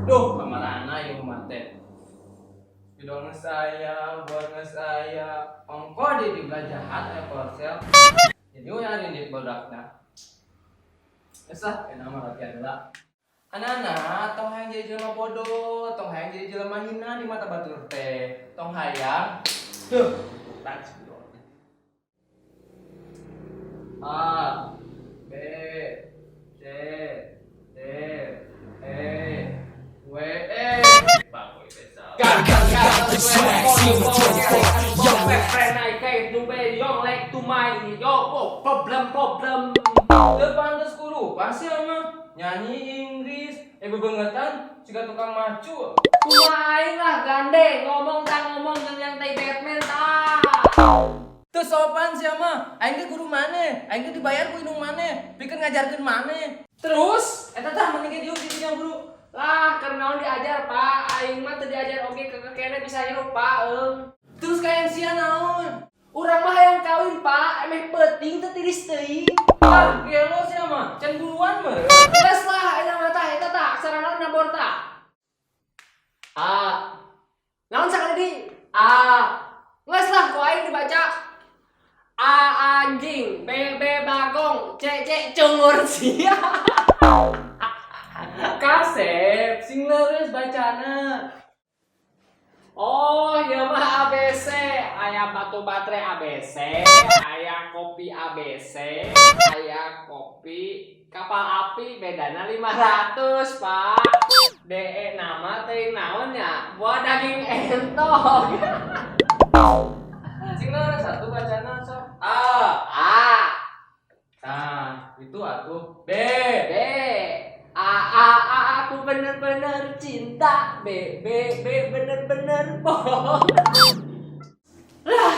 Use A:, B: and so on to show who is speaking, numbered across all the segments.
A: Duh, kamarana ieu mah teh. Bidol geus aya, bor geus aya, ongko di dibelah jahat aya korsel. Jadi we hari di bodakna. Geus lah, enak mah latihan heula. Anak-anak, tong hayang jadi jelema bodoh, tong hayang jadi jelema hina di mata batur teh. Tong hayang. Tuh, tas bidol. A B C D E W E. Bagus besar.
B: Got the swag, see me 24.
C: Yo, friend, I came to be young like to my yo, oh, problem, problem.
A: Teu pantes kurupa sih mah. Nyanyi Inggris, bebengetan siga tukang macu.
C: Kumaha aing lah gandeng ngomong tak ngomong jeung yang tai Batman tah.
A: Teu sopan sia mah. Aing ge guru maneh, aing ge dibayar ku indung maneh, pikeun ngajarkeun maneh.
C: Terus
A: Eta tah mending ge diuk di dinya guru.
C: Lah, keur naon diajar, Pak? Aing mah teu diajar oge keukeuh keneh bisa hirup, Pak. Eung.
A: Terus kayak sia naon?
C: Urang mah hayang kawin, Pak. Emeh peuting teu tiris teuing.
A: Ah, gelo sia mah. Can buruan mah.
C: Geus lah, eta mah tah eta tah aksara naon na bor tah? A. Naon sakali di? A. Geus lah ku aing dibaca. A anjing, B B bagong, C C cungur sia.
A: Kasep, sing leres bacana.
C: Oh, ieu mah ABC. Aya batu baterai ABC, aya kopi ABC, aya kopi kapal api bedana 500, Pak. DE nama teh naon nya? Buah daging entok.
A: Sing leres atuh bacana sok. A.
C: A.
A: Nah, itu atuh B.
C: B A A A aku bener-bener cinta. B B B bener-bener bohong.
A: Lah,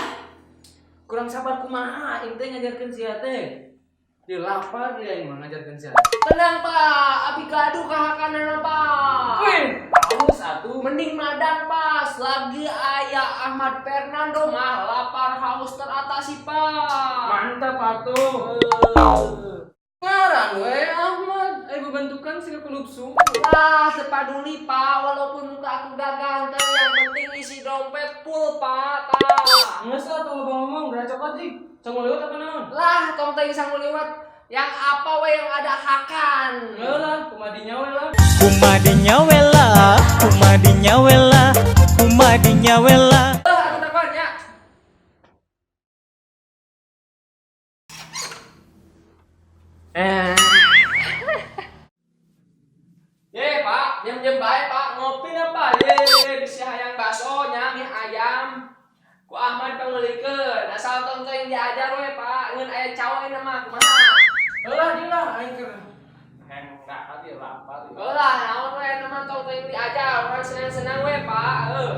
A: kurang sabar kumaha aing teh ngajarkeun sia teh. Dia lapar dia aing mah ngajarkeun sia.
C: Tenang, Pak, abi gaduh kahakanana, Pak.
A: Wih, haus atuh.
C: Mending madang, Pak, lagi aya Ahmad Fernando mah lapar haus teratasi, Pak.
A: Mantap atuh. Ngaran we Ahmad, bebentukan siga kulupsu.
C: Lah, sepaduli, Pak, walaupun muka aku gak ganteng, yang penting isi dompet full, Pak. Tah.
A: Geus lah tong loba ngomong, geura cokot ih. Sangu liwet apa naon?
C: Lah, tong teuing sangu liwet. Yang apa we yang ada hakan.
A: Heuh lah, kumadinya we lah.
B: Kumadinya wela, kumadinya wela, kumadinya wela.
C: Eh, aku takon ya. Eh. Ye, Pak, diam-diam bae, Pak. Ngopi na, Pak. Ye, bisi hayang bakso nya mie ayam. Ku Ahmad pangeulikeun. Asal tong teuing diajar we, Pak. Ngeun aya cawe na mah kumaha.
A: Heuh lah, dieu lah aing keur hengkak ieu lapar ieu.
C: Heuh lah, naon we na mah tong teuing diajar. Urang senang-senang we, Pak. Heuh.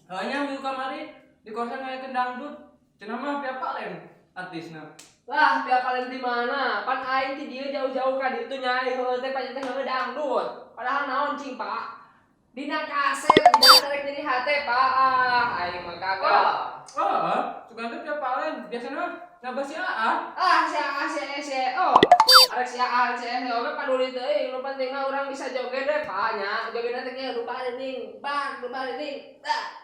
A: Heuh nya minggu kamari di kosan ngayakeun dangdut. Cenah mah pia palen artisna.
C: Lah, pihak kalian di mana? Pan aing ti dieu jauh-jauh ka ditu nyai heueuh teh panjang teh heueuh dangdut. Padahal naon cing, Pak? Dina kaset dina tarik nyeri hate, Pak. Ah, aing mah kagak.
A: Oh, sugan teh pia palen biasana nabah si AA.
C: Ah, si A si E si E O. Arek si A si E si O ge paduli teuing, nu penting mah urang bisa joget we, Pak nya. Jogetna teh kieu lupa dening, bang, lupa dening. Dah.